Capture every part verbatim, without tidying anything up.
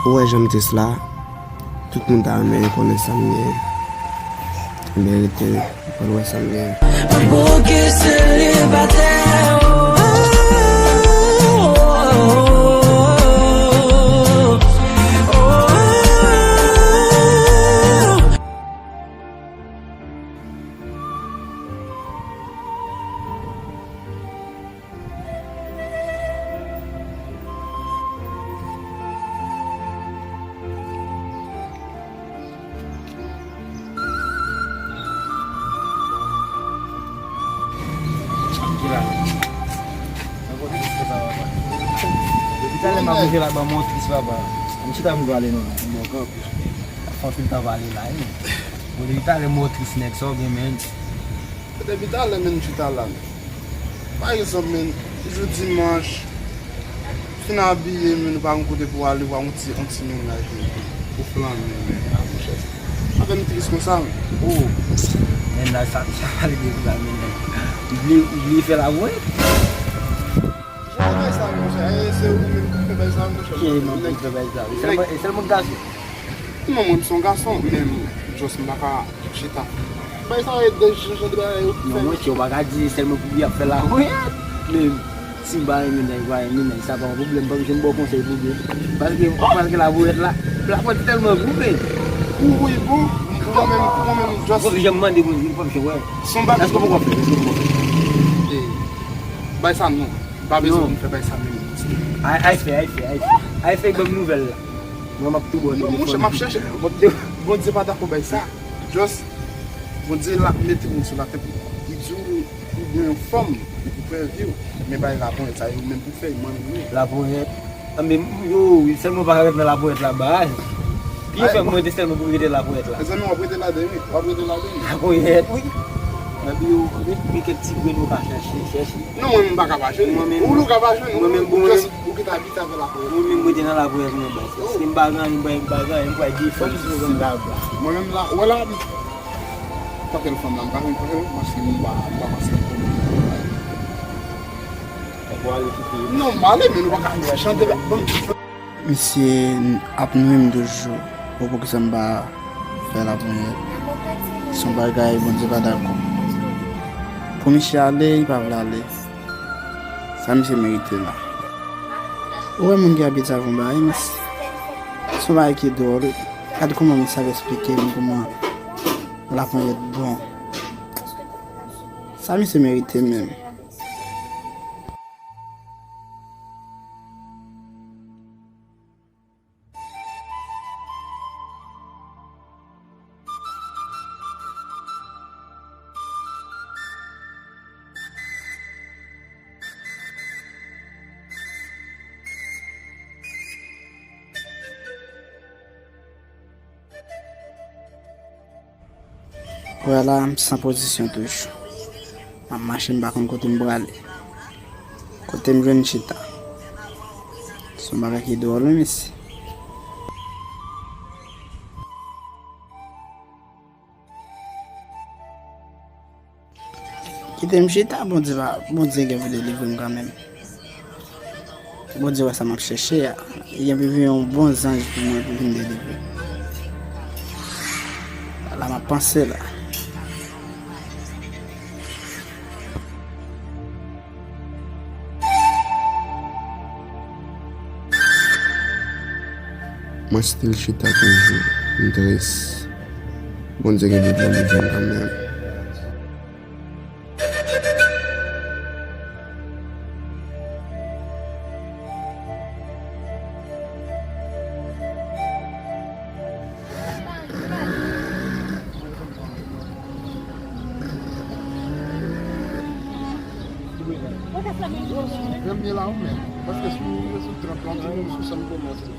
Ou wè jan m tris la, tout moun ta renmen konnen sa m gen. Ebyen rete, w pral wè sa m gen. Bouke selibatè, oh, oh, oh, oh. Depi talè m ap bouje la, ban m yon tris, papa. M chita m pale non. Bon, kanpe. Fòk m ta pale la, wi. Bon, depi talè m wè w tris, nèg, sa w gen, menn? Depi talè, menn, m chita la, menn. Pa egzanp, menn, jou dimanch, fin abiye, menn, ou pa gen kote pou w ale, ou pa yon ti, yon ti mennaj, menn, pou flanmen, menn, a, monchè. Sa fè m tris konsa, menn. Oh. Mennaj, sa, sa pale de pou la, mennaj. Ou bliye, ou bliye fè labouyi? Jan bagay sa, monchè, e se ou menm ki fè bagay sa, monchè. Ki manman ki fè bagay sa? E sèlman, e sèlman gason. Non, mwen, m se yon gason, men m, just m pa ka chita. Bay sa, e de jan, jan de bagay yo. Non, monchè, ou pa ka di sèlman pou y ap fè la. Wi, men si m pa renmen nèg, pa renmen nèg, sa pa yon pwoblèm, m pa bezwen ba w konsèy pou byen. Paske, paske labouret la, labouret tèlman gou, men. Ou, wi, bon, pou mwen menm, pou mwen menm, just. Ou pa janm mande moun, ou pa janm wè. Son bagay. Èske ou poko fè? Èske ou poko fè? Bay sa non. M pa bezwen pou m fè bay sa menm. Ay, ay fè, ay fè, ay fè. Ay fè, ban m nouvèl la. Mwen, m ap tou ba w telefòn. Non, monchè, m ap chèche. M ap tou. Bondye pa dakò bay sa. Just, Bondye la mete moun sou latè pou li di w, ou gen yon fanm, li pou pèdi w. Men bay laponyèt sa, yo menm pou fè, mwen menm. Laponyèt. Anben, yo, wi, sèlman pa ka ret nan laponyèt la, bay. Ki fè mwen te sèlman pou m rete laponyèt la? Mezanmi, w ap rete ladan, wi. W ap rete ladan, wi. Laponyèt, wi. Epi yo, men, men kèk ti grenn ou ka chèche, chèche. Non, mwen menm m pa ka pa jwenn. Mwen menm, ou, ou ka pa jwenn. Mwen menm, bon, mwen menm, ou ki ta abite avè laponyèt. Mwen menm, mwen te nan laponyèt, mwen, baz. Paske m pa gen anyen, m pa gen, m pa gen anyen, m pral defòm si se konsa. Mwen menm la, wè la, m pa kèl fanm la, m pa gen, m pa gen, paske m pa, m pa panse pou mwen. Ou ale kite yo. Non, m ale, men nou pa ka chante la. Bon. Misye ap nwi m toujou. Bon, poukisa m pa fè laponyèt? Se yon bagay Bondye pa dakò. Pou misye ale, li pa vle ale. Sa misye merite la. Ou wè moun ki abitye avè yon bagay, misye. Se yon bagay ki dwòl. Gade kòman misye ap esplike m kòman laponyèt bon. Sa misye merite menm. Wè la, m san pozisyon toujou. M ap mache, m pa konn kote m prale. Kote m jwenn chita? Se yon bagay ki dwòl, wi, mesye. Kite m chita, Bondye va, Bondye gen pou delivre m kanmenm. Bondye wè sa m ap chèche a. Li gen pou voye yon bon zanj pou mwen pou vin delivre. La m ap panse la. Mwen still chita toujou, m tris. Bondye gen pou delivre m kanmenm. Premye la ou menm, paske si w rive sou trant la, w di moun sou san kòmanse.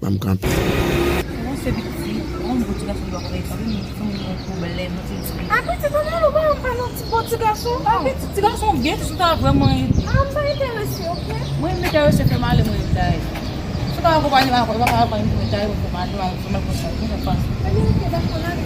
Ban m kanpe. Bon, se pitit, bon, bon ti gason li pa konn ekzanp, li fè yon pwoblèm, yon ti dispit. A pitit, ou nan lou, pa yon ti bon ti gason. A pitit, ti gason byen, ti ta vrèman. A, m pa enterese, oke? Mwen, m enterese fè m ale, mwen, m ta ye. Si w pa akonpaye m, akonpaye m, mwen, m ta ye, mwen, fè m ale, mwen, fè m ale konsa, mwen, fè m pase. Ebyen, oke, dakò, n ale.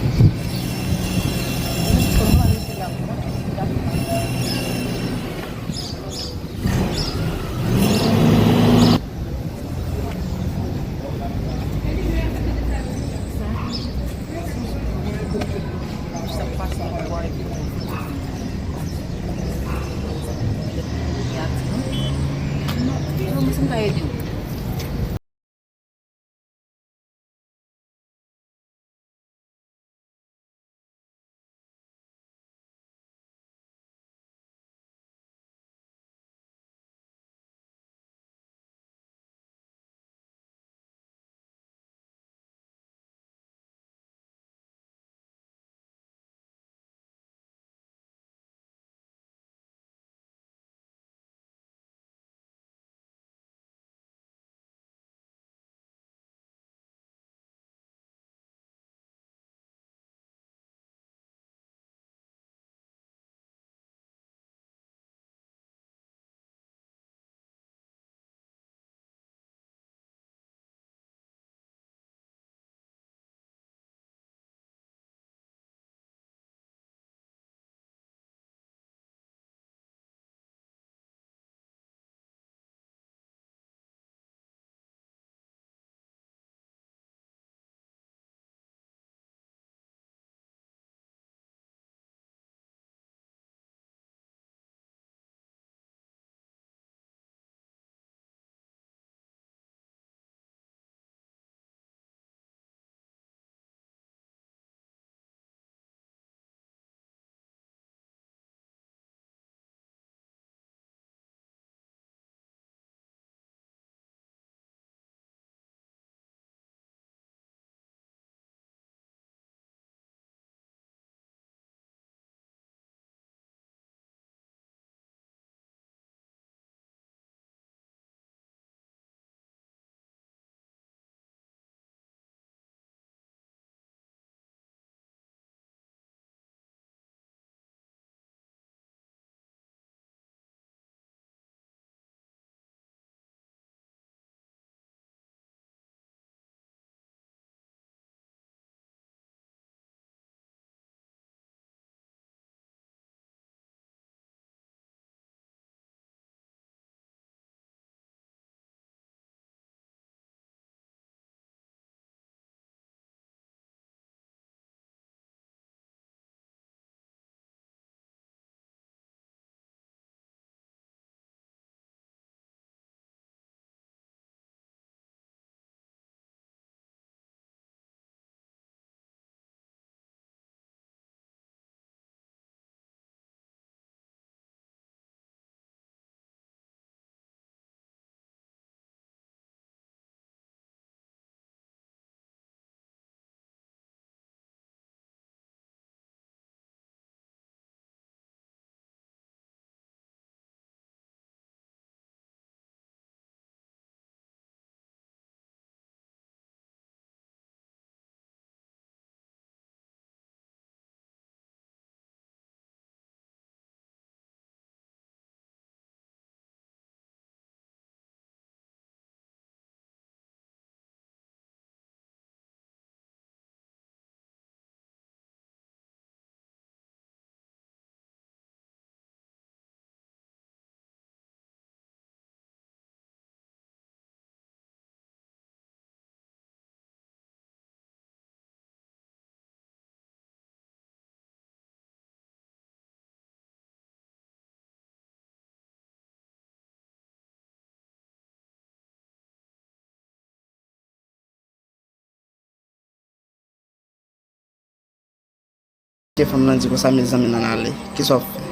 Ke fanm lan di konsa, mezanmi, n ann ale. Kisa w ap fè?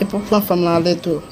E pou pran fanm lan ale tou.